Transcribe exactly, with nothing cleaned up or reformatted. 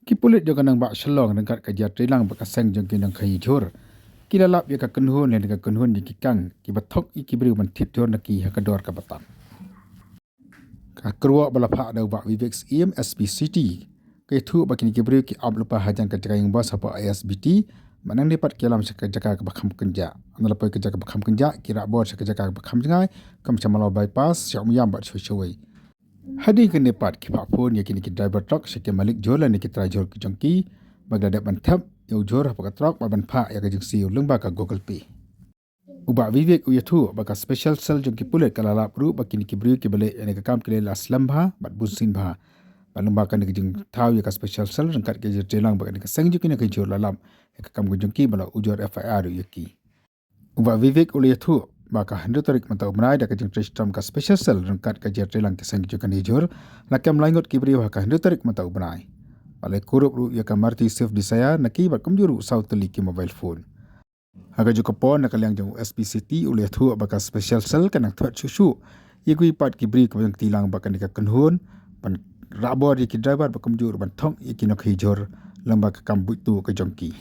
Ki pulit jong ka nongbah Shillong ryngkat ka jingïatreilang bad ka seng jong ki nongkhaïi jhur ki la lap ïa ka kynhun ne ka kynhun jong ki kang kiba thok ïa ki briew ban thied jhur na ki ha ka dor kaba tam. Ka kyrwoh ba la phah da u Bah Vivek Syiem, S P City, ka ïathuh ba kine ki briew ki ap lypa hajan ka jaka ïeng bos hapoh I S B T, bad nangne pat ki ïalam sha ka jaka kaba kham kynjah. Haba la poi ka jaka ba kham kynjah, ki rah bor sha ka jaka kaba kham jngai, kum sha Mawlai Bypass, sha Umiam bad shawei shawei. Hadien kane pat ki phah phone ïa kine ki driver truck sha ki malik jhur lane ki trai jhur ki jong ki ba ki la dep ban thep ïa u jhur hapoh ka truck bad ban phah ïa ka jingsiew lyngba ka Google Pay. U Bah Vivek u ïathuh ba ka special cell jong ki pulit ka la lap ruh ba kine ki briew kiba leh ïa kane ka kam ki la slem bha bad bunsien bha. Bad lyngba kane ka jingthaw ïa ka special cell ryngkat ka jingïatreilang bad kane ka seng jong ki nongkhaïi jhur la lap ïa ka kam ka jong ki bad la ujor F I R ruh ïa ki. U Bah Vivek u la ïathuh ba ka hynriew tarik mynta u bnai da ka jingtrei shitom ka special cell ryngkat ka jingïatreilang ki seng jong kane ka jhur, la kem lai ngut ki briew ha ka hynriew tarik mynta u bnai. Bad la kurup ruh ïa ka Maruti Swift Dzire na ki bad kumjuh ruh saw tylli ki mobile phone. Ha kajuh ka por na ka liang jong u S P City u la ïathuh ba ka special cell ka nang thwet shuh shuh ïa kiwei pat ki briew kiba ïeng kti lang bad kane ka kynhun ban rah bor ïa ki driver bad kumjuh ruh ban thok ïa ki nongkhaïi jhur lyngba ka kam buit tuh ka jong ki.